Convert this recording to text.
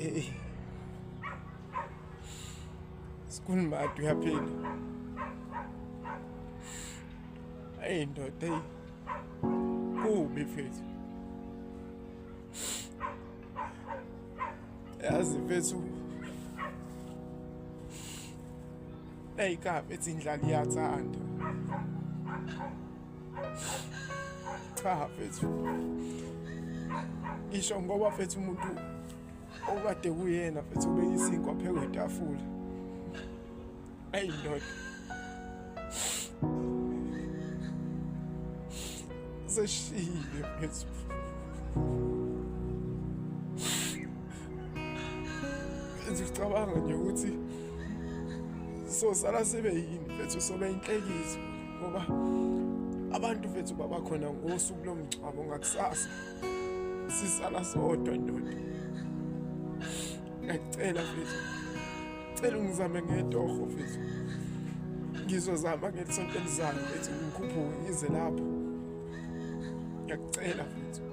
Eh. Sikhuluma uyaphila. Hey ndoda hey. Kubi mfethu. Yazi mfethu. Hey ka mfethu indlala iyathanda. Cha mfethu. Ngisho ngoba mfethu umuntu okade kuyena mfethu ubeka isinkwa phezu kwetafula. Hey ndoda. Seshile mfethu. Ngicabanga nje ukuthi sosala sibe yini mfethu, sobe inhlekisa ngoba abantu mfethu babakhona ngosuku lomngcwabo, ngakusasa sisala sodwa ndoda. Ngiyacela mfethu, cela ungizame ngetoho mfethu, ngizozama ngelisonto elizayo mfethu, ngikhuphuke ngize lapho. Ngiyakucela mfethu.